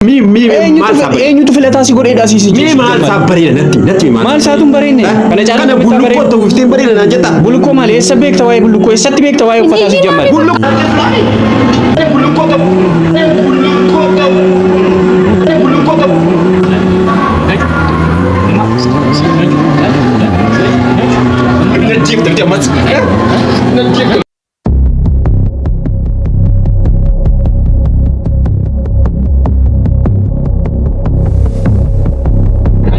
Mi mi maal isaa bareeda? Eenyutu filataa si godheedha si si Mi maal isaa bareeda natti maal? Maal isaatu hin bareedne? Kana caalaa Kana akkamitti bullukkoo bareeda? ta'u ifteen bareeda naan jetta. Bullukkoo maali? Eessa beekta waa'ee bullukkoo? Eessatti beekta waa'ee uffataa si jammar? Bullukkoo ta'u. Bullukkoo ta'u. Bullukkoo ta'u. Najjiif ta'u ammas. Najjiif ta'u.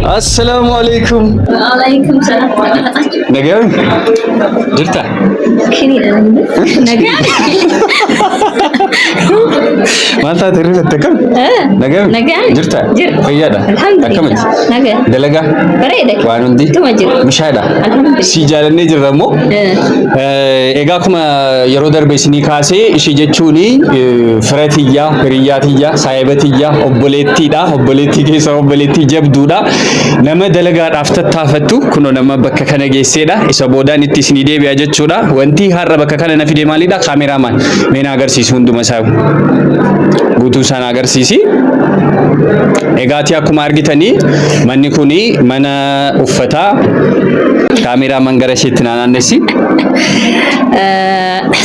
Assalaamu alaikum. Waalaikum salam. Nagaan jirta? Nagaan. Maal taate rifatte akkam? Nagaan Nagaan. jirta? Jira. Fayyaadha? Alhamdulillah. Akkamitti? Nagaa. Dalagaa? Bareeda. Waan hundi? Tuma jira. Mishaadha? Alhamdulillah. Si jaalannee jirra immoo? Egaa akkuma yeroo darbe isinii kaasee ishii jechuun fira tiyya, hiriyyaa tiyya, saahiba tiyya, obboleettiidha. Obboleettii keessa obboleettii jabduudha. Nama dalagaadhaaf tattaafattu kunoo nama bakka kana geesseedha. Isa boodaan itti isinii deebi'a jechuudha. Wanti har'a bakka kana na fide maalidha? Kaameraamaan mee na agarsiisi hunduma isaa guutuu isaa na agarsiisi. Egaatii akkuma argitanii manni kuni mana uffataa kaameraamaan gara isheetti naa naannessi.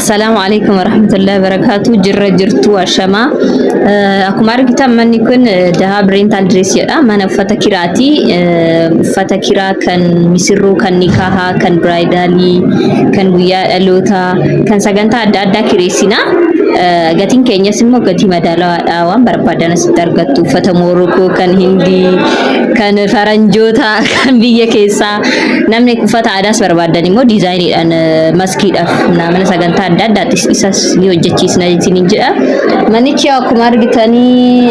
Salaamu alaikum warahmatullahi wabarakatuh. Jirra jirtu ashamaa. Akkuma argitan manni kun Dahab Rental Dress jedha. Mana uffata kiraati. Uffata kiraa kan misirroo, kan nikaahaa, kan biraayidaalii, kan guyyaa dhalootaa, kan sagantaa adda addaa kireessina. Gatiin keenyas immoo gatii madaalawaadha. Waan barbaadan asitti argattu. Uffata Moorokoo, kan Hindii, kan faranjoota, kan biyya keessaa. Namni uffata aadaas barbaadan immoo diizaayiniidhaan maskiidhaaf mana sagantaa adda addaattis isas ni hojjechiisna isiniin jedha. Manichi akkuma argitanii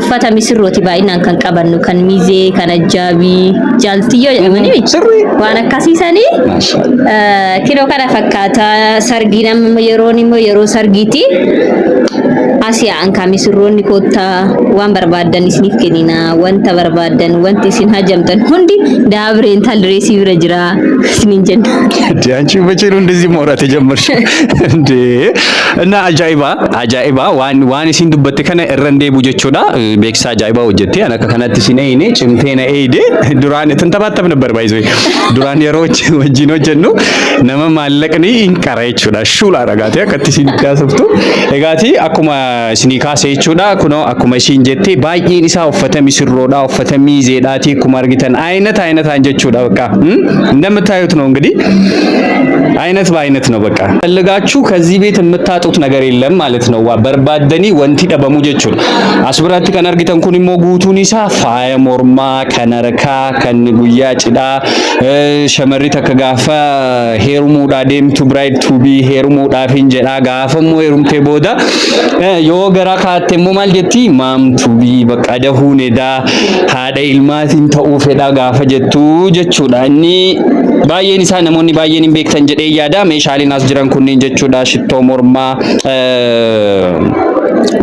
uffata misirrooti baay'inaan kan qabannu kan miizee, kan ajjaabii, jaaltiyyoo jedhamanii Sirrii. waan akkasiisanii kinoo kana fakkaata. Sargiin amma yeroon immoo yeroo sargiiti. As yaa'an kaa misirroonni koottaa waan barbaaddan isiniif kennina wanta barbaaddan wanti isin hajamtan hundi Dahab Rental Dress bira jira isiniin jenna. እንዴ አንቺ መቼ ነው እንደዚህ ማውራት የጀመርሽ? እንዴ እና ajaa'iba ajaa'iba waan waan isin dubbatte kana irra hin deebi'u jechuudha. Beeksisa ajaa'ibaa hojjette an akka kanatti isin eeyne cimtee na eeyde duraan tintabaattab ነበር ባይዘ duraan yeroo wajjin hojjennu nama maallaqni hin qara jechuudha. Shuula ragaatee akkatti isin kaasoftu. Egaati akkuma isinii kaase jechuudha. Kunoo akkuma ishiin jette baay'een isaa uffata misirroodha, uffata miizeedhaati akkuma argitan አይነት አይነታን jechuudha በቃ እንደምታዩት ነው እንግዲህ አይነት በአይነት ነው በቃ ፈልጋችሁ ከዚህ ቤት የምታጡት ነገር የለም ማለት ነው። Waa barbaaddanii wanti dhabamu jechuudha. As biratti kan argitan kun immoo guutuun isaa faaya mormaa kan harkaa kan guyyaa cidhaa shamarri takka gaafa heerumuudhaa deemtu bride to be heerumuudhaaf hin jedhaa gaafa immoo heerumtee booda yoo garaa kaatte immoo maal jetti mom to be bakka dahuun edaa haadha ilmaatiin ta'uu fedhaa gaafa jettu jechuudha. Inni baay'een isaa namoonni baay'een hin beektan jedhee yaada. Meeshaaleen as jiran kunneen jechuudha shittoo mormaa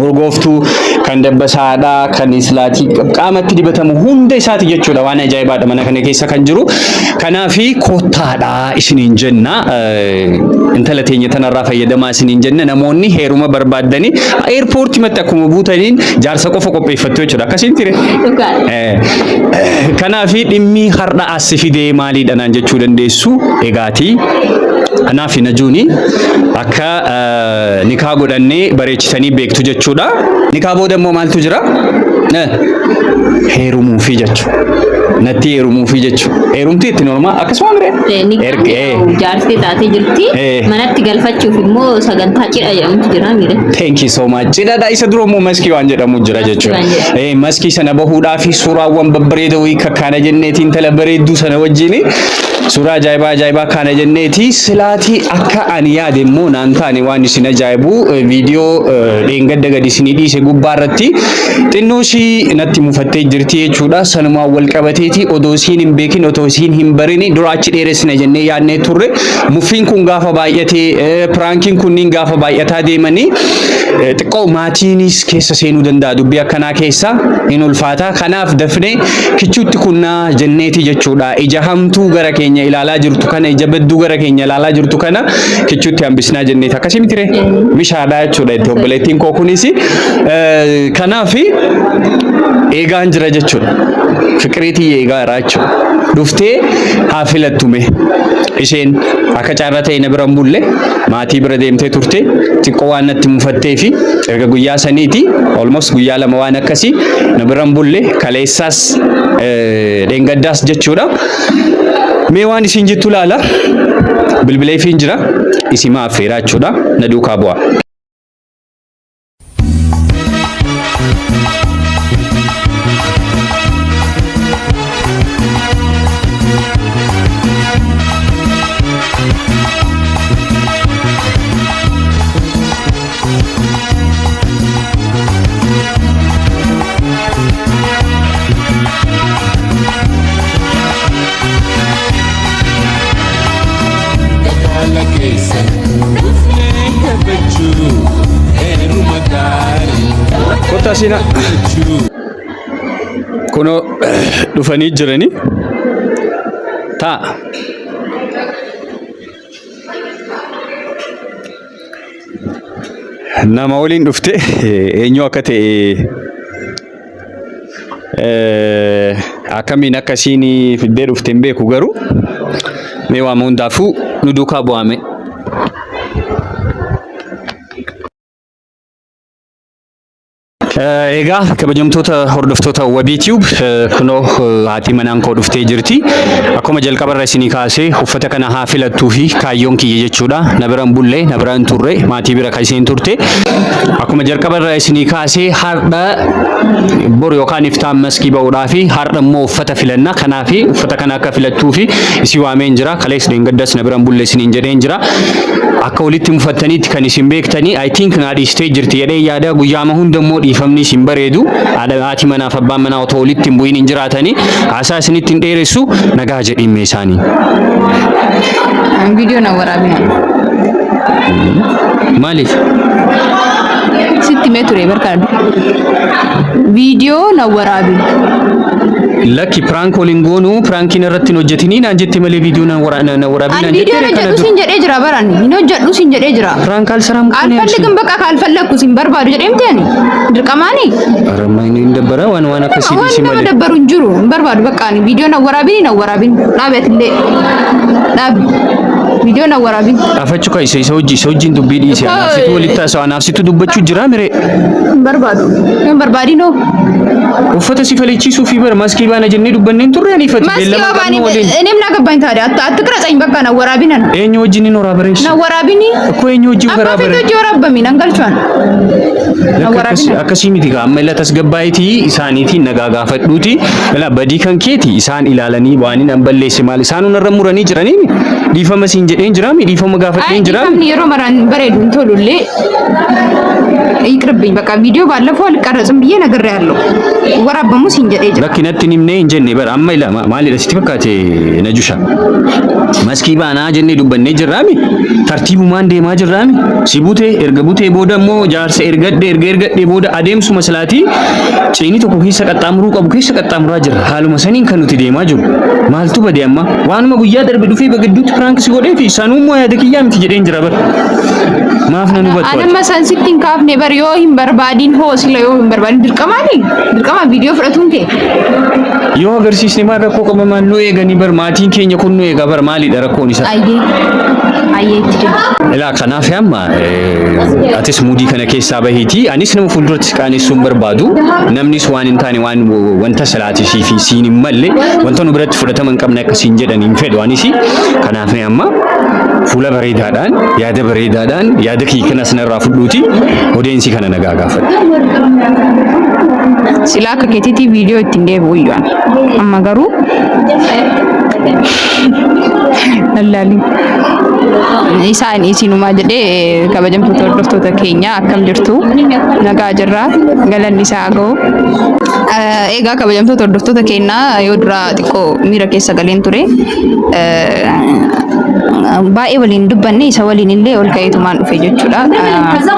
urgooftuu kan dabbasaadhaa kan islaatii qaamatti dibatamu hunda isaati jechuudha. Waan ajaa'ibaadha mana kana keessa kan jiru. Kanaafi kottaadha isiniin jenna. Intala teenya tanarraa fayyadamaa isiniin jenna. Namoonni heeruma barbaaddanii airport matti akkuma buutaniin jaarsa qofa qopheeffattu jechuudha. Akkasiin ture. Kanaafi dhimmi har'a as fidee maaliidha naan jechuu dandeessu. Egaati kanaaf Najuuni akka nikaa godhannee bareechisanii beektu jechuudha. Nikaa booda immoo maaltu jira? Heerumuufi jechuudha. Natti heerumuufi jechuudha. Heerumti itti normaa akkasuma mire? Nikaan jaarsee taatee jirti. Manatti galfachuuf immoo sagantaa cidha jedhamutu jira miidha. Thank you so much. Cidhadha isa dura immoo maskii waan jedhamu jira jechuudha. Waan jedhamu. Maskii sana bahuudhaa fi suuraawwan babbareedoo wayii kakkaana jenneetiin intala bareedduu sana wajjin suuraa ajaa'ibaa ajaa'ibaa kaana jenneeti silaatii akka ani yaade immoo naan taane waan isin ajaa'ibu viidiyoo dheengadda gadi isinii dhiise gubbaa irratti xinnoo ishii natti mufattee jirti jechuudha. Sanumaan wal qabateeti odoo isiin hin beekin otoo isiin hin barini dura achi dheeressina jennee yaadnee turre muffiin kun gaafa baay'atee prankiin kunniin gaafa baay'ataa deemanii Xiqqoo maatiinis keessa seenuu danda'a dubbii akkanaa keessa hin ulfaata. Kanaaf dafnee kichuutti kunnaa jenneeti jechuudha. Ija hamtuu gara keenya ilaalaa jirtu kana, ija badduu gara keenya ilaalaa jirtu kana kichuutti hambisnaa jenneeti. Akkasii miti ree? Mishaadha jechuudha itti obboleettiin koo kunis. Kanaaf eegaan jira jechuudha. Fiqiriitii eegaa jira jechuudha. Dhuftee haa filattume. Isheen akka carraa ta'e na bira hin bulle maatii bira deemtee turte xiqqoo waan natti mufattee fi erga guyyaa saniiti almost guyyaa 2 waan akkasii na bira hin bulle kaleessaas dheengaddaas jechuudha. Mee waan isin jettu laala bilbileefiin jira isimaa affeeraa jechuudha na duukaa bu'aa. Magaalaa keessa dhufnee kabajuu heeruma gaarii Kottaa seenaa. kabajuu. Kunoo dhufanii jiranii. Taa. Nama waliin dhufte eenyu akka ta'e akkamiin akka isiin fiddee dhufte hin beeku garuu mee waama hundaafuu nu duukaa bu'aame. Egaa kabajamtoota hordoftoota Wabii Tube kunoo haati manaan koo dhuftee jirti. Akkuma jalqabarra isinii kaasee uffata kana haa filattuu fi kaayyoon kiyya jechuudha. Na bira hin bulle, na bira hin turre, maatii bira kan isiin turte. Akkuma jalqabarra isinii kaasee har'a bor yookaan iftaan maskii ba'uudhaa fi har'a immoo uffata filanna. Kanaaf uffata kana akka filattuu fi isii waameen jira. Kalees dheengaddas na bira hin bulle isiniin jedheen jira. Akka walitti mufattaniitti kan isin beektanii I think naa dhiistee jirti jedhee yaada guyyaama hunda immoo dhiifamni isin bareedu haadha haati manaaf abbaan manaa otoo walitti hin bu'in hin jiraatanii haasaa isinitti hin dheeressu nagaa jedhiin mee isaanii. Viidiyoo na waraabina. Maaliif? Sitti himee ture barkaadhu. Viidiyoo na waraabin. Lakki prank waliin goonuu prankiin irratti hin hojjetinii naan jette malee viidiyoo na waraabin Ani naan viidiyoo jette hin kana hojjedhu dura. siin jedhee jira baran. Hin hojjedhu siin jedhee jira. Prank alsaraam kun Alfalligin bakka ka alfallakku siin barbaadu jedhee miti ani. Dirqamaani. Arama inni hin dabbara waan waan akkasii Waan dhiisi nama malee. dabbaru hin jiru. Hin barbaadu bakka ani viidiyoo na waraabin na waraabin. Dhaabi atillee. Dhaabi. Viidiyoo na waraabin. Afachu ka isa isa hojii isa hojiin dubbii dhiisi anaaf situ walitti haasa'u anaaf situ dubbachuu jira miree. Hin barbaadu. Hin barbaadinoo. Uffata si falechiisuu fi bara maskii baana jennee dubbanneen turre ani ifati Maskii beellama babaani qabnu waliin. እኔም ላገባኝ ታዲያ አትቅረጸኝ። በቃ ነው ወራቢን ነው Eenyu wajjin hin waraabare? ነው ወራቢኒ Akkoo eenyu wajjin አባ ፊት waraabare? ወጂ ወራበሚ ነንገልቿን ነው ወራቢን Akkasii miti gaa amma ila tasgabbaa'itii isaaniitiin nagaa gaafadhuuti ila badii kan keeti isaan ilaalanii waan hin balleesse maal isaan hunarra muranii jiranii dhiifama siin jedheen jiraami dhiifama አይ gaafadheen jiraami. ዲፋምኒ የሮ መራን በሬዱ ቶሉሌ ይቅርብኝ። በቃ ቪዲዮ ባለፈው አልቀረጽም ብዬ ነግሬያለሁ። ወራበሙ ሲንጀዴ jira. Lakki natti hin himnee hin jenne bara amma ila maalidha sitti fakkaate Najusha. Maskii baanaa jennee dubbannee jirraami. Tartiibumaan deemaa jirraami. Si butee erga butee booda immoo jaarsa ergadhe erga ergadhe booda adeemsuma silaatii ciinii tokko keessa qaxxaamuruu qabu keessa qaxxaamuraa jira. Haaluma saniin kan nuti deemaa jiru. Maaltu bade amma? Waanuma guyyaa darbe dhufee bagidduutti piraank si godhee fi sanuu immoo yaada kiyyaa miti jedheen jira bara. Maaf nan hubattu ati? Anamma san sitti hin kaafne bar yoo hin barbaadin hoo sila yoo hin barbaadin dirqamaani dirqama viidiyoo fudhatuun kee. Yoo agarsiisne maal rakkoo qaba maal nu eeganii bar maatiin keenya kun nu eega bar maalidha rakkoon isaa? Ayyee ayyee itti deema. Ilaa kanaaf amma atis muudii kana keessaa bahiitii anis nama fuulduratti si qaanessuu hin barbaadu namnis waan hin taane waan wanta silaatii fi siin hin malle wanta nu biratti fudhatama hin qabne akka siin jedhan hin fedhu anis kanaaf amma fuula bareedaadhaan yaada bareedaadhaan yaada kiyya kanas narraa fudhuuti odeensii kana nagaa gaafadhu. Sila akka keetiitii viidiyoo ittiin deebi'u iyyuu ani. Amma garuu lallaalin. Isaan isinumaa jedhee kabajamtoota hordoftoota keenya akkam jirtu nagaa jirra galanni isaa ga'u. Egaa kabajamtoota hordoftoota keenyaa yoo dura xiqqoo miira keessa galeen ture. Baay'ee waliin dubbanne isa waliin illee ol ka'eetumaan dhufe jechuudha.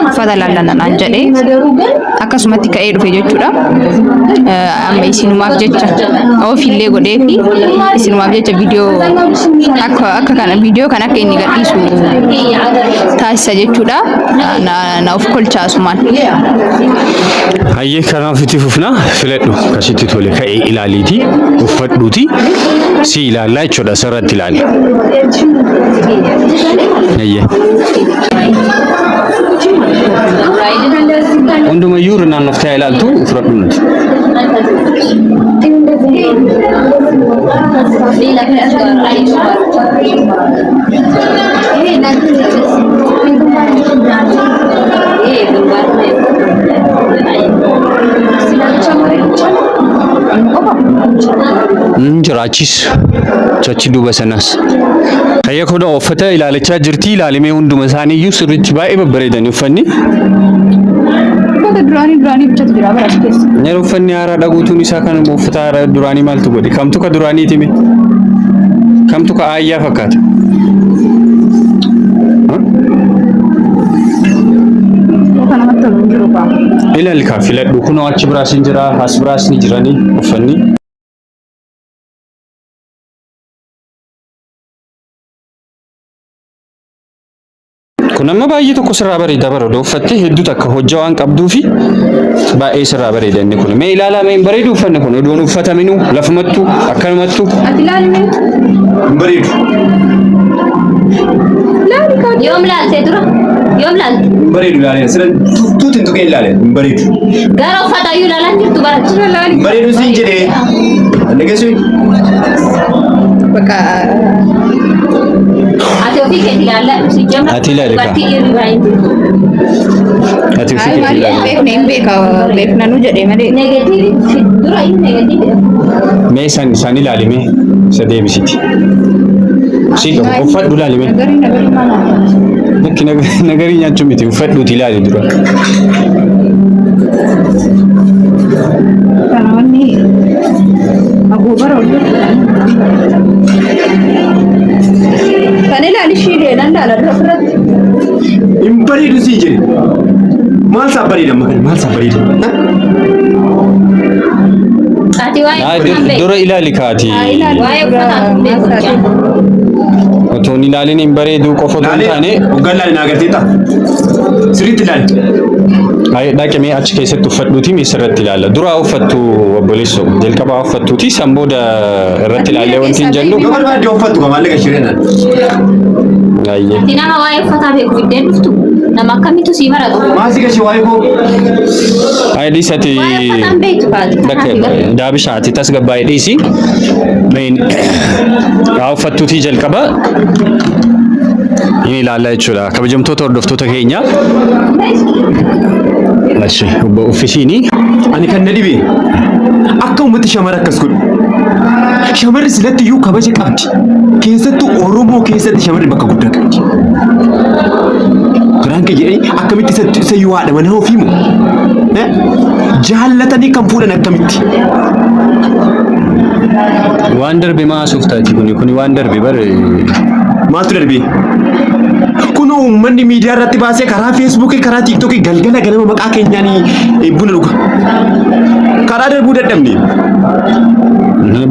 Uffata laallanna naan jedhee akkasumatti ka'ee dhufe jechuudha. Amma isinumaaf jecha ofiillee godhee fi isinumaaf jecha viidiyoo akka akka kana viidiyoo kan akka inni gadhiisu taasisa jechuudha. Na, na of kolcha asumaan. Hayyee kanaaf itti fufna filadhu akkasitti tole ka'ee ilaaliiti uffadhuuti si ilaallaa jechuudha sirratti ilaali. Hayyee. Hundumayyuu irra naannoftee ilaaltu fudhadhu nuti. Hin jira achis achi duuba sanas. Hayya kun uffata ilaalachaa jirti ilaalimee hunduma isaanii iyyuu sirriitti baay'ee babbareedani uffanni. Uffata duraanii duraanii bichatu jira bara as keessa. Yeroo uffanni haaraa dhaguutuun isaa kan uffata haaraa duraanii maaltu godhe? Kamtu ka duraaniiti mee? Kamtu ka aayyaa fakkaata? Kan namatti tolu hin jiru kaa. Ilaali kaa filadhu kunoo achi biraas hin jira as biraas ni jirani uffanni. Kun amma baay'ee tokko sirraa bareeda bara odoo uffattee hedduu takka hojjaa waan qabduufi baay'ee sirraa bareeda inni kun. Mee ilaalaa mee hin bareedu uffanni kun odoon uffataminuu lafumattuu akkanumattuu. Ati ilaali mee. Hin bareedu. Ilaali kaa. Yoom laalte dura? Yoom laalte? Hin bareedu ilaalee. Sila tuutiin tuqee ilaale. Hin bareedu. Gara uffataayyuu ilaalaa hin jirtu bara. Dura ilaali. Hin bareedu siin jedhee. Dhageessu. Bakka Ati ofii keeti ilaalladhu si jamma. Ati ilaali kaa. Dubartii dhiirri baay'een jirtu. Ati ofii Ay keetii maal ilaali. beekne hin beeka beekna nu jedhee malee. Negatiivi dura inni negatiivi. Mee san san ilaali mee isa deebisiti. Si qabu uffadhu ilaali mee. Nagarii nagarii maal Lakki nagarii nyaachuu miti uffadhuuti ilaali dura. Kana wanni agoobara hojjetu. Kan ilaali ishii nan ilaala dura ofirratti. Hin bareedu siin jedhe. Maal isaa bareeda amma kana? Maal isaa bareeda? Ati waa'ee Haa, uffataa hin beektu. Dura ilaali kaati. Haa ilaali Waa'ee dura uffataa hin maal beektu. taate. Otoo hin ilaalin hin bareeduu qofa otoo hin Laalee taane hoggaan laale naa agarteetta. Sirriitti ilaali. Ayi dhaqi mee achi keessatti uffadhuuti mee sirratti ilaalla. Duraa uffattu obboleessoo jalqabaa uffattuuti san booda irratti Ati ilaallee miira wanti hin keessaa jennu. Yoo barbaadde uffattu ka maallaqa shireenaan. Ayyee. Ati nama waa'ee uffataa beeku fiddeen dhuftu nama akkamitu sii maratu? Maal si gashee waa'ee koo? Ayi dhiisi ati Waa'ee uffataa hin beektu kaati. bakka daabisha ati tasgabbaa'ee dhiisi. Mee haa uffattuutii jalqaba. Inni ilaalla jechuudha. Kabajamtoota hordoftoota keenya. Ashi obbo Uffisiini. Ani kan na dhibe akka uummati shamara akkas godhu. Shamarri silatti iyyuu kabaja qabdi. Keessattuu Oromoo keessatti shamarri bakka guddaa qabdi. Karaan kee jedhanii akkamitti isa iyyuu haadha manaa ofii moo? Eh? Jaallatanii kan fuudhan akkamitti? Waan darbe maa haasofta ati kuni kuni waan darbe bar Maaltu darbee? Kunoo uummanni miidiyaa irratti baasee karaa feesbuukii karaa tiiktookii galgala ganama maqaa keenyaan buna dhuga. Karaa darbuu dadhabne.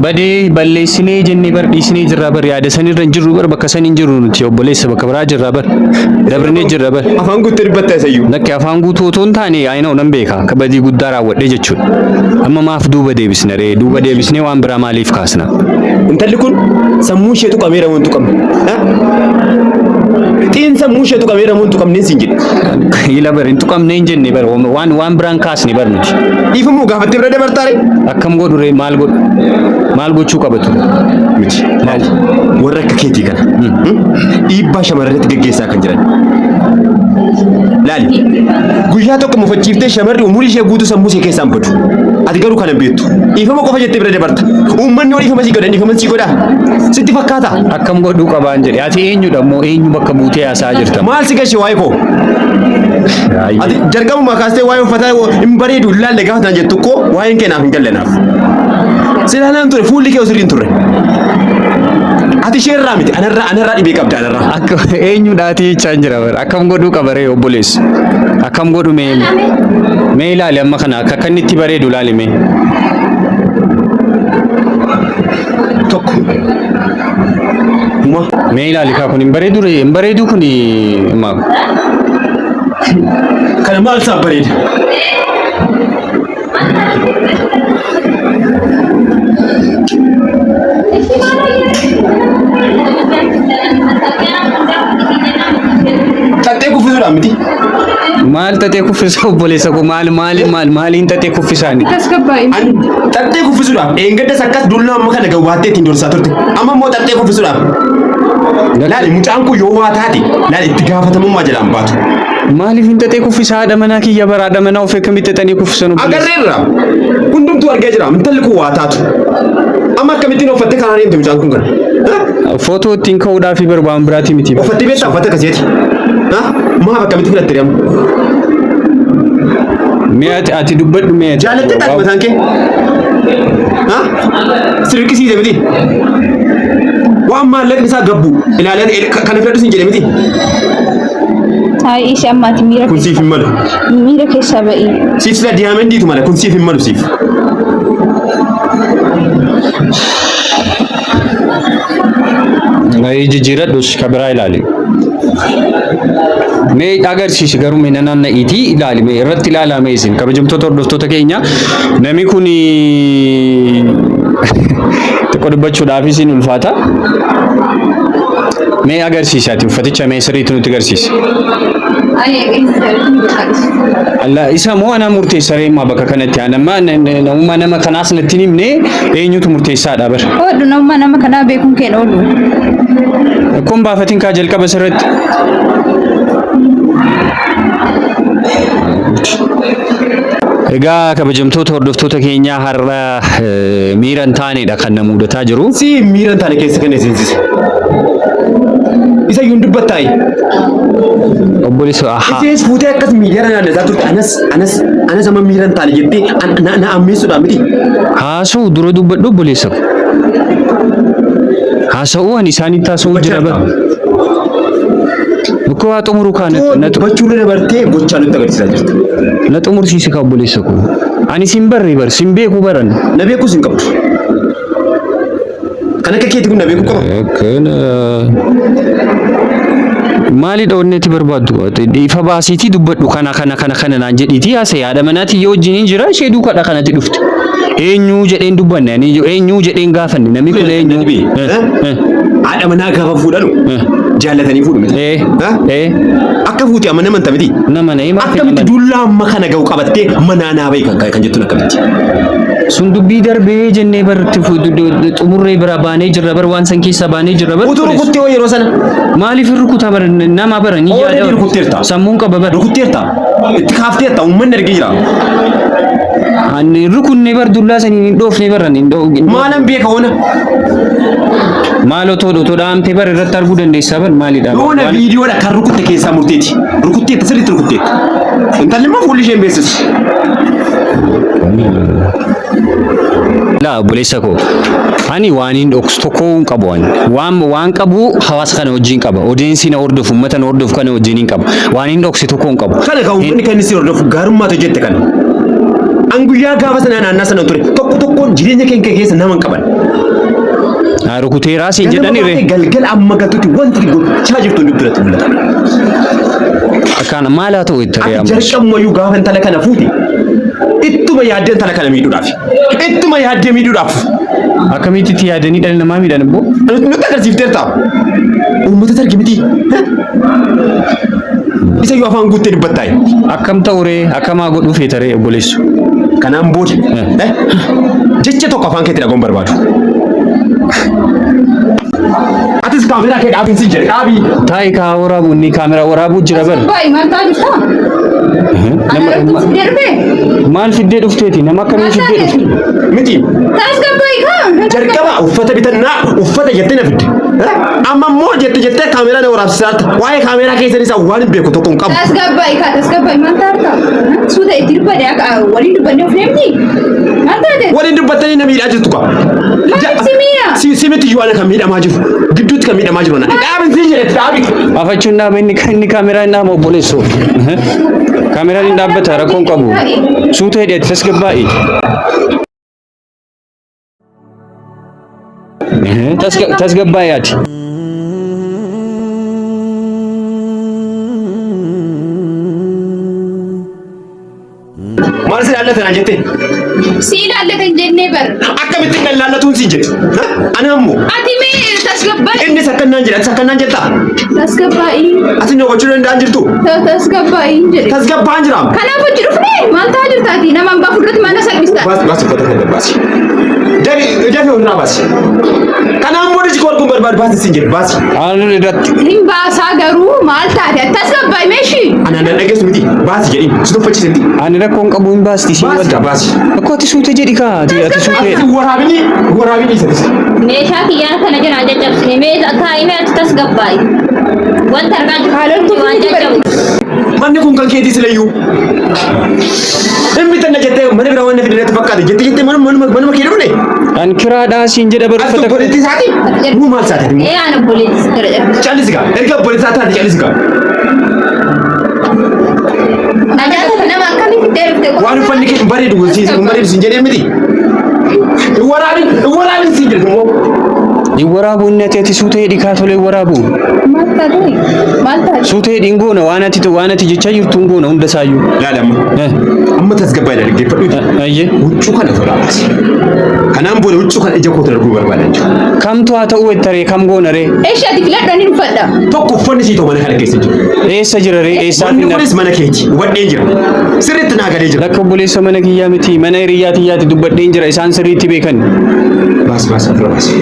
Badee balleessinee jennee bar dhiisnee jirra bar yaada sanirra hin jirru bar bakka san hin jirru nuti obboleessa bakka biraa jirra bar dabrinee jirra bar. Afaan guuttee dubbatta isayyuu. Lakki afaan guutuu otoo hin taane ayinoo nan beeka akka badii guddaa raawwadhee jechuudha. Amma maaf duuba deebisna ree duuba deebisnee waan biraa maaliif kaasna? Intalli kun sammuu ishee tuqameera moo hin tuqamne? Xiin sammuu ishee tuqameera moo hin tuqamne siin jedhe. Ila bar hin tuqamne hin jenne bar waan waan biraan kaasne bar nuti. Dhiifamuu gaafattee bira dabartaa ree? Akkam godhu ree maal godhu? Maal gochuu qaba ture? Miti. Maali? Warra akka keetii kana. Dhiibbaa shamarranitti gaggeessaa kan jiran. Laali. Guyyaa tokko mufachiiftee shamarri umurii ishee guutuu sammuu ishee keessaan badu. Ati garuu kana hin beektu. Dhiifama qofa jettee bira dabarta. Uummanni yoo dhiifama sii godhan dhiifama sii godhaa. Sitti fakkaata. Akkam godhuu qabaan jedhe. Ati eenyudha immoo eenyu bakka buutee haasa'aa jirta? Maal si gashe waa'ee koo? Ati jalqabuma kaastee waa'ee uffataa hin bareedu hin laalle gaafa naan jettu koo waa'een kee naaf hin galle naaf. Si ilaalaan ture fuulli kee sirrii hin turre. Ati ishee irraa miti anarraa anarraa dhibee qabda anarraa. Akka eenyudhaati jechaan jira bara. Akkam godhuu qaba ree obboleessi? Akkam godhu mee? Mee ilaali amma kana akka akka inni itti bareedu ilaali mee. Tokko. Uma. Mee ilaali kaa kun hin bareedu ree? Hin bareedu kuni maal? Kana maal isaa bareeda? Xaxxee kuffisuudhaan miti. Maal xaxee kuffisa obboleessa koo maal maal maal maaliin xaxee kuffisaani? Tasgabbaa'e. Ani xaxxee kuffisuudhaaf eengaddas akkas dullaa amma kana gawwaattee ittiin dorsaa turte. Amma immoo xaxxee kuffisuudhaaf. Laali mucaan kun yoo waa taate laali itti gaafatamummaa jalaan baatu. Maaliif hin xaxee kuffisa haadha manaa kiyya bara haadha manaa ofii akkamitti xaxanii kuffisan obboleessa? Agarreerra. Hundumtuu argee jira. Intalli kun waa taatu. Amma akkamittiin uffattee karaa deemte mucaan kun kana? Footoo ittiin ka'uudhaaf bar waan biraatii miti. Uffattee beektaa uffata akkasiiti? Maaf akkamitti filatte amma? Mee ati ati dubbadhu mee ati. Jaalattee taate mataan kee? Si dirqisiise miti? Waan maallaqni isaa gabbu ilaalee kana filadhu siin jedhe miti? Taa'ii isi amma ati miira Kun siif hin malu. miira keessaa ba'ii. Siif sila diyaamandiitu mala kun siif hin malu siif. Mee jijjiiradhus ka biraa ilaali. Mee agarsiisi garuu mee naanna'iitii ilaali mee irratti ilaalaa mee isin kabajamtoota hordoftoota keenya namni kun xiqqoo dubbachuudhaaf isin ulfaata. Mee agarsiisi ati uffaticha mee sirriitti nutti agarsiisi. Alla isa moo ana murteessa ree immaa bakka kanatti ana amma namummaa nama kanaas natti hin himne eenyutu murteessaadha bar. Oodhu namummaa nama kanaa beekuun keen oolu. Kun baafatiin kaa jalqaba sirriitti. Egaa kabajamtoota hordoftoota keenyaa har'a miira hin taanedha kan na mudataa jiru. Si miira hin taane keessa kan seensise. Isa iyyuu hin dubbattaayi. Obboleessa ahaa. Isheenis fuutee akkas miidiyaa naannessaa turte anas anas anas amma miira hin taane jettee na ammeessuudhaan miti. Haasa'u dura dubbadhu obboleessa ko. Haasa'uu ani isaanitti haasa'uu jira bara. Ukkoo haa xumuru kaa Too na dubbachuurra dabartee gochaa nutti agarsiisaa jirta. na xumursiisi kaa obboleessa koo. Ani sin barre bar sin beeku baran. Na beekuus hin qabdu. Kan akka keetii kun na beekuu qaba. Akkana maalidha wanni ati barbaaddu? Ifa baasiitii dubbadhu kana kana kana kana naan jedhiitii haasa'e haadha manaatii yoo wajjin hin jira ishee duukaadha kanatti dhufte. Eenyuu jedheen dubbanne ani eenyuu jedheen gaafanne namni kun eenyu? Haadha manaa gaafa fuudhanu jaallatanii fuudhu miti. Akka fuute amma nama miti. Nama na himaa Akkamitti dullaa amma kana ga'u qabattee manaa naa bahi kan jettuun akkamitti? Sun dubbii darbee jennee bar xumurree bira baanee jirra bar waan san keessaa baanee jirra bar. Utuu rukuttee hoo yeroo sana? Maaliif hin rukuta bar nama bara ni Already yaada. rukutteerta. Sammuun qaba bar. Rukutteerta. Itti kaafteerta uummanni argee jira. Ani rukunne bar dullaa saniin hin dhoofne bar ani hin dhoofne. Maalan beeka hoona? Maal otoo otoo dhaamtee bar irratti arguu dandeessaa bar maalidha? Yoona viidiyoodha kan rukutte keessaa murteeti. Rukutteetta sirriitti rukutteetta. Intalli immoo fuulli ishee hin beeksisu. Laa obboleessa koo ani waan hin dhoksu tokko hin qabu ani waan waan qabu hawaasa kana wajjin qaba odeensi na hordofu uummata na hordofu kana wajjin hin qaba waan hin dhokse tokko hin qabu. Kana kan uummanni kan inni si hordofu gaarummaatu jette kana. An guyyaa gaafa sanaa naannaa sana ture tokko tokkoon jireenya keenya keessa nama hin qaban. Rukuteeraa siin Ganama jedhani baatee ree. galgala amma galtutti wanti gochaa jirtu hundi biratti mul'ata. Akkaan maal haa ta'u itti ree Ati amma. jalqabumayyuu gaafa intala kana fuute ittuma yaaddee intala kana miidhuudhaaf. Ittuma yaaddee miidhuudhaaf. Akkamitti itti yaadanii dhala namaa miidhan immoo? Nutti agarsiifteerta. Uummata targi miti. Isa iyyuu afaan guuttee dubbattaayi. Akkam ta'u ree akkam haa godhuu feeta ree obboleessu. Kanaan booda jecha tokko afaan keetti dhaga'uun barbaadu. Atis kaameraa kee dhaabiin siin jedhe dhaabii. Taa'i kaa waraabu inni kaameraa waraabuu jira bar. Baay'ee maal ta'aa jirta? Ana irratti fiddee dhufee? Maal fiddee dhufteeti? Nama akkamii fiddee dhufte? Miti. Tasgabbaa'ii kaa. Jalqaba uffata bitannaa uffata jettee na fidde. Amma immoo jette jettee kaameraa na waraabsisaarta. Waa'ee kaameraa keessan isaa waan hin beeku tokko hin qabu. Tasgabbaa'ii kaa tasgabbaa'ii maal taarta? Suuta itti dubbadhe akka waliin dubbannee of deemti. Maal taate? Waliin dubbattanii na miidhaa jirtu kaa. Maaliif si miidha? Si Si miti iyyuu ana kan miidhamaa jiru. Gidduutti kan miidhamaa jiru ana. Dhaabin siin jedhe dhaabi. Afachuun dhaaba inni inni kaameraa hin dhaama obboleessoo. Kaameraan hin dhaabbata rakkoon qabu. Suuta hidhi ati tasgabbaa'i. Tasgabbaa'i ati. Maal si ilaallata naan jettee? Si ilaallata hin jennee bar. Akkamittiin kan ilaallatuun siin jedhe? Ana ammoo Ati mee tasgabbaa'ii. innis akkannaan jedha atis akkannaan jettaa? Tasgabbaa'ii. Ati na hubachuu danda'an jirtu? Tasgabbaa'ii hin jedhe. Tasgabbaan jiraam. Kanaaf hojii dhufnee maal ta'aa jirta ati? Nama hambaa fuulduratti maal na salphista? Baasi baasi uffata kana baasi. Dafi dafi ofirraa baasi. Kanaan booda si arguun barbaadu baasi siin jedhe baasi. Aannan irratti. Hin baasaa garuu maal taate? Ati tasgabbaa'ii meeshii. Anaan nan dhageessu miti baasi jedhiin si tuffachiise miti. Ani rakkoon qabu hin baasti siin Baasi wadda. kaa baasi. Akkoo ati suute jedhi kaa ati ati suute. Ati waraabini waraabini isa tisi. Meeshaa kiyyaan kana jiraan caccabsine mee taa'imee ati tasgabbaa'i. Wanta argaa jirtu Haaloltuu waan fi caccabu. Manni kun kan keetii silayyuu. Hin bitanna jettee mana biraa waan na fide natti fakkaate jettee jettee manuma manuma manuma kee dhufne. An kiraadhaa siin jedha bar Ati uffata obboleettii isaati? Muu maal isaati immoo? Ee ani obboleettii Jara jara. Callisi gaa. Erga obboleettii isaa taate callisi gaa. Ajaa'iba nama akkamii fiddee dhufte? Waan uffanni kee hin bareedu siin hin bareedu siin jedhee miti. Hin waraabin hin waraabin siin jedhe immoo. Hin waraabu inni ati ati suuta hidhi kaa tolee hin waraabu. Maal taate? Maal taate? Suuta hidhi hin goona waan ati waan ati jechaa jirtu hin goona hunda isaayyuu. Laali amma. Amma tasgabbaa'ee dhaggeeffadhuuti. Ayyee. Huccuu kana ofirraa baasi. Kanaan booda huccuu kana ija kootiin arguu barbaadan jiru. Kamtu haa ta'uu jetta ree kam goona ree? Eshi ati filadhu ani uffadha. Tokko uffanni sii ta'u mana kana keessa jiru. Eessa jira ree eessaa Manni finna? kunis mana keeti. Hubadheen jira. Sirriitti naa galee jira. Lakka obboleessa mana kiyyaa miti mana hiriyyaa tiyyaati dubbadheen jira isaan sirriitti beekan. Baasi baasi ofirraa baasi.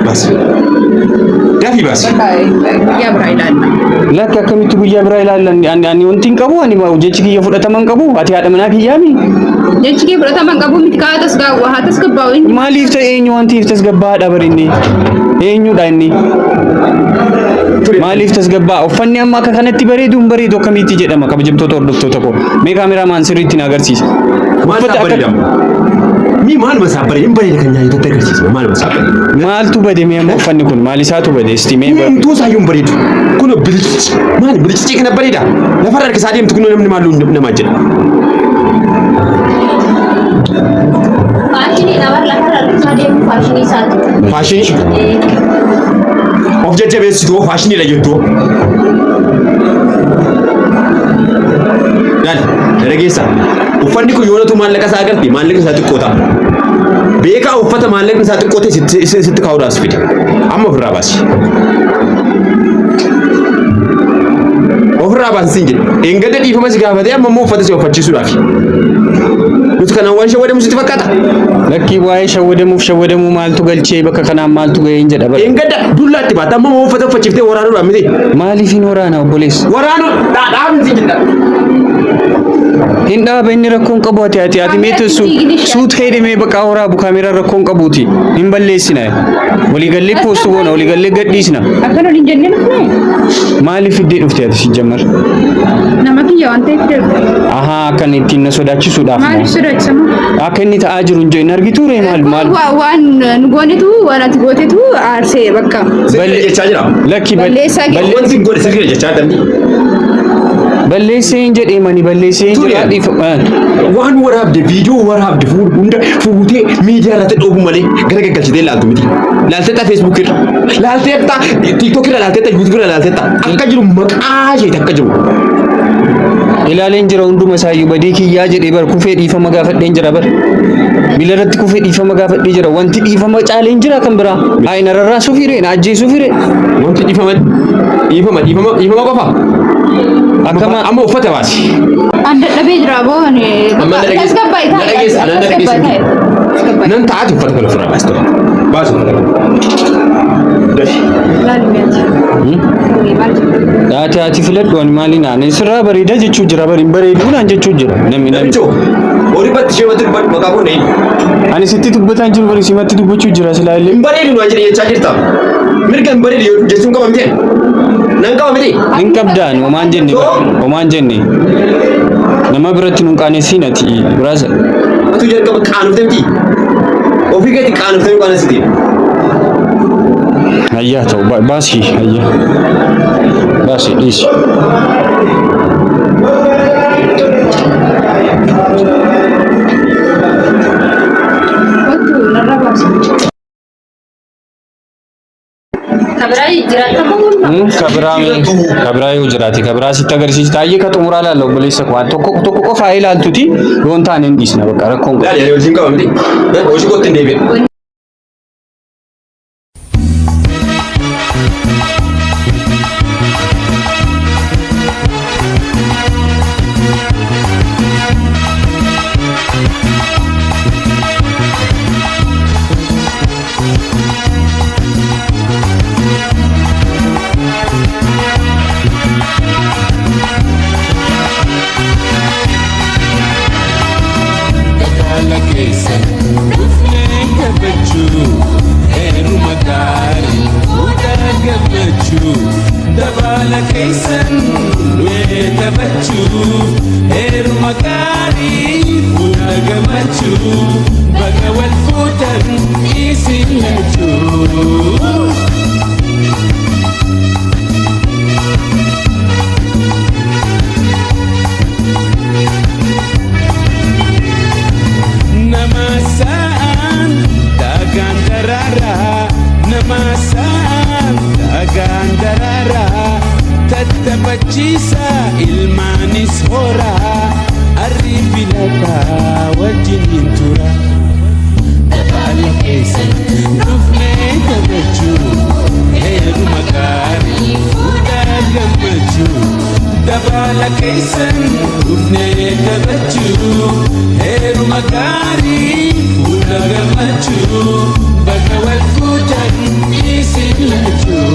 Baasi. Dafii baasi. Guyyaa biraa ilaalla. Lakki akkamitti guyyaa biraa ilaallan ani ani wanti hin qabu ani jechi kiyya fudhatama hin qabu ati haadha manaa kiyyaami. Jechi kee fudhatama hin qabu miti kaa tasgaawwa haa tasgabbaa'u inni. Maaliif ta'e eenyu wanti if tasgabbaa'aadha bar inni eenyudha inni maaliif tasgabbaa'a uffanni amma akka kanatti bareedu hin bareedu akkamitti jedhama kabajamtoota hordoftoota koo mee kaameraamaan sirriitti na agarsiisa. Maal Uffata isaa akka bareeda? Mii maaluma isaa bareeda? Hin bareeda kan nyaatatti agarsiisa. Maaluma isaa bareeda? Maaltu bade mee amma uffanni kun maal isaatu bade isti mee Hundumtuu isaa iyyuu hin bareedu. Kun bilicici. Maali bilicici kana bareeda? Lafarra harkisaa deemtu kun namni maal namaa jedha. Faashinii dhabar lafarra harkisaa deemu faashinii isaati. Faashinii of jajjabeessitu faashiniidha jettu. Laal dhageessa. Uffanni kun yoonatu maallaqa isaa agarte maallaqni isaa xiqqoo ta'a. Beekaa uffata maallaqni isaa xiqqoo ta'e sitti sitti kaa'uudhaaf si fide. Amma ofirraa baasi. Ofirraa baasi siin jedhe. Dheengadda dhiifama si gaafatee amma immoo uffata si uffachiisuudhaaf. Nuti kanaan waan shawwadamu sitti fakkaata? Lakkii waa'ee shawwadamuuf shawwadamuu maaltu galchee bakka kanaan maaltu ga'ee hin jedha bara. Dheengadda dullaatti baata amma immoo uffata uffachiiftee waraanuudhaaf miti. Maaliif hin waraana obboleessa? Waraanuu dhaabni siin jedha. Hin dhaaba inni rakkoon qabu ati ati ati meetu suuta hidhimee bakka waraabu kaameeraan rakkoon qabuuti hin balleessina. Waliigallee poostu goona waliigallee gadhiisna. Akkan waliin jennee dhufne Maaliif fiddee dhufte ati si jammar? nama kiyya waan ta'eef darbe. Ahaa akkan ittiin na sodaachisuudhaaf moo? Maaliif sodaachisama? Akka inni ta'aa jiru hin hin argituu ree maal maal? Waan nu goonetu waan ati gootetu aarsee bakka. Sirrii jechaa jira. Lakki Balleessaa kee. Wanti godhe sirrii jechaa jirti. Balleessee hin jedhee mani balleessee hin Ture. jedhaa dhiifama. Waan waraabde viidiyoo waraabde hunda fuutee miidiyaa irratti dhoobu malee gara gaggalchitee ilaaltu miti. Laalteetta Facebook irra, laalteetta TikTok irra, laalteetta YouTube irra laalteetta akka jiru maqaa isheeti akka jiru. Ilaaleen jira hunduma isaayyuu badii kiyyaa jedhee bar kufee dhiifama gaafadheen jira bar. Miila irratti kufee dhiifama gaafadhee jira. Wanti dhiifama caaleen jira kan biraa. Ayi na rarraasuu firee na ajjeesuu firee. Wanti dhiifama dhiifama dhiifama dhiifama qofa. Akkama Amma uffata baasi. An dadhabee jira boo ani. Amma na dhageessa. Tasgabbaa'ii Na dhageessa, na dhageessa. Tasgabbaa'ii taa'e. Nan ta'aati uffata kana ofirraa baasi ture. Baasi uffata kana. Dafi. Laali mi'aati. Maal jettu? Ati ati filadhu ani maaliin ani sirraa bareeda jechuu jira bari hin bareeduu naan jechuu jira. Namni namni Namicho horii batti ishee batti dubbadhu maqaa koo nahin. ani sitti dubbataan jiru bari simatti dubbachuu jira silaa illee. Hin bareedu naan jedhe jechaa jirta. Mirga hin bareedu jechuun qaba miti. Nan qaba miti. Hin qabdaan homaan jenne homaan jenne nama biratti nun qaanessin ati biraasa. Atu jalqaba qaanofte miti. Ofii keetti qaanoftee qaanesite. Ayyaa ta'u baasii ayyaa. Baasii dhiisi. Kabiraa yoo jiraate kabiraa sitti agarsiista. Ayyee ka xumuraa laalla obboleessa koo waan tokko tokko qofaa ilaaltuti yoo hin taane hin dhiisna bakka rakkoon qabu. Laali ani hojiin qaba miti. Hojii kootti hin deebi'a. Dabala keessan dhufnee kabajuu heeruma gaarii fuudha gammachuu. Dabala keessan dhufnee taphachuu heeruma gaarii fuudha gammachuu. Baga wal fuutan isin lachuu. Nama sa'aan dagaan daraaraa nama sa'aan dagaan daraaraa tattaphachiisa ilmaanis horaa arri filataa wajjiniin tura. Dabala keessan dhufnee taphachuu heeruma gaarii fuudha gammachuu. Dabala keessan dhufnee taphachuu heeruma gaarii fuudha gammachuu. Bakka wal fuutan isin lachuu.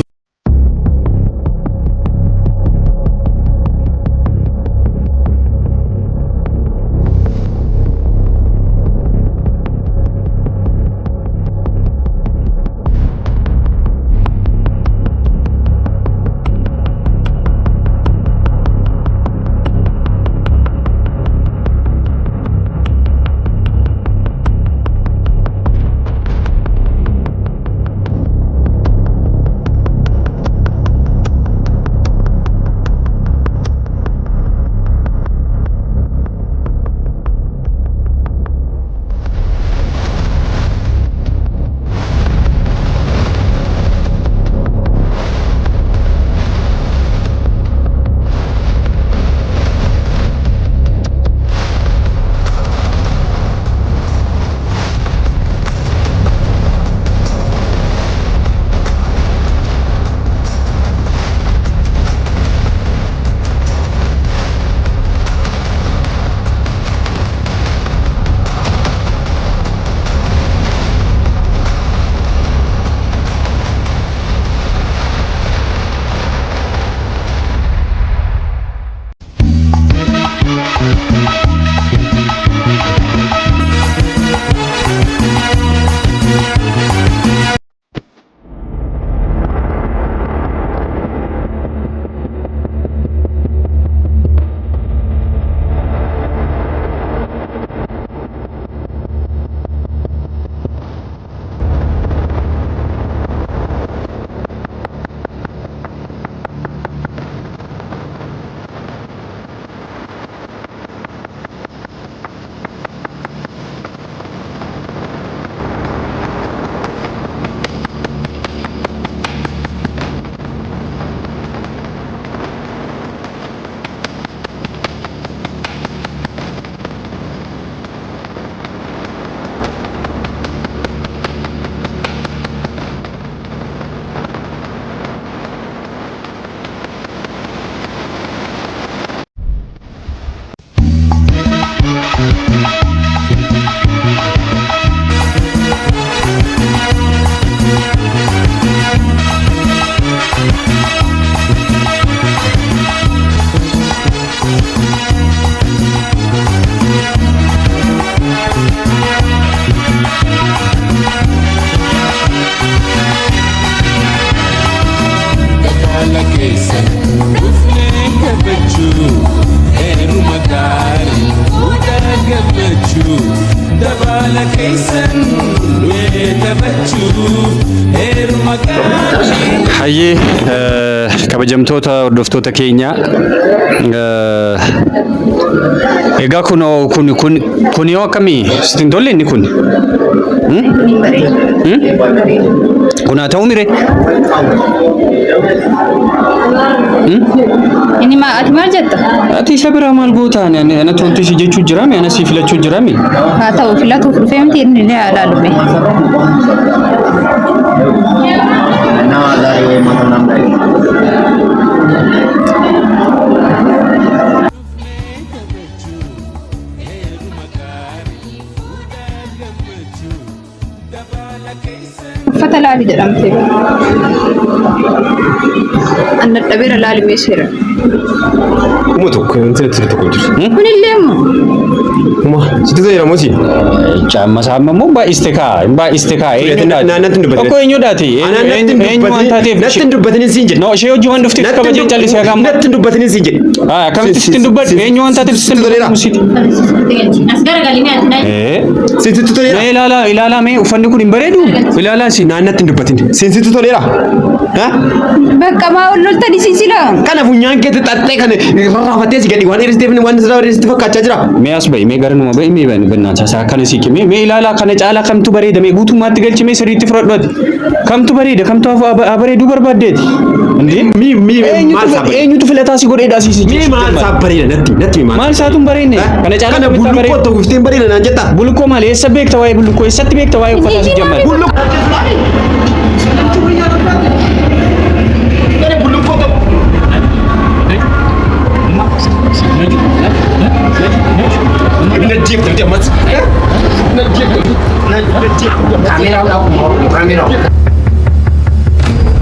Keessan nuyi taphachuuf heeruma gaarii. Hayyee, kabajamtoota hordoftoota keenya, egaa kunoo kun yoo akkamii sitti hin tolle inni kun? Kun haa ta'u mire? Inni maa ati maal jetta? Ati isa biraa maal goota? Ani ana tolti si jechuu jiraami, ana si filachuu jiraami. Haa ta'u, filatuuf dhufee miti, inni illee haa ilaalume. Uffata laali jedhamte. An dadhabeera, laali meesheera. Uma tokko wanti natti tokko hin jiru. Kunillee immoo Uma sitti toleera moo si? Caamma isaa amma immoo baay'iste kaa, hin baay'iste kaa. Natti hin dubbatin. Tokko eenyudhaati? Ana natti hin Eenyu waan dubbatin. taateef? Natti hin dubbatin siin jedhe. No, ishee hojii waan dhufteef kabajee callisee haga amma. Natti hin dubbatin siin jedhe. Ah, akkamitti sitti hin dubbadhu? Eenyu waan taateef sitti hin dubbadhu sitti? As garagalii ati na. Sitti toleera. Mee ilaalaa, ilaalaa, mee uffanni kun hin bareedu? Ilaalaa si. Naan natti hin dubbatin. Siin sitti toleera. Ha? Bakka maa ol loltan isin sila. Kana funyaan keetti xaxxee kan rarraafattee si gadi waan dheeresteef waan sirraa dheeresteef fakkaachaa jira. Mee as ba'i, mee gara numa ba'i, mee bannaan isaa akkana siqi, mee ilaalaa, kana caalaa kamtu bareeda? Mee guutummaatti galchi, mee sirriitti fudhadhu ati. Kamtu bareeda? Kamtu haa bareeduu barbaaddeeti? Indee? Mi mi maal isaa bareeda? Eenyutu filataa si godheedha si si Mi maal isaa bareeda natti maal? Maal isaatu hin bareedne? Kana caalaa Kana kamitti haa bullukkoo bareedu? tokko uffatee bareeda naan jetta. Bullukkoo maali? Eessa beekta waa'ee bullukkoo? Eessatti beekta waa'ee uffataa si jammar? Kana bullukkoo tokko. Najjeefte miti ammas. Najjeefte. Najjeefte. Kaameeraa. Kaameeraa.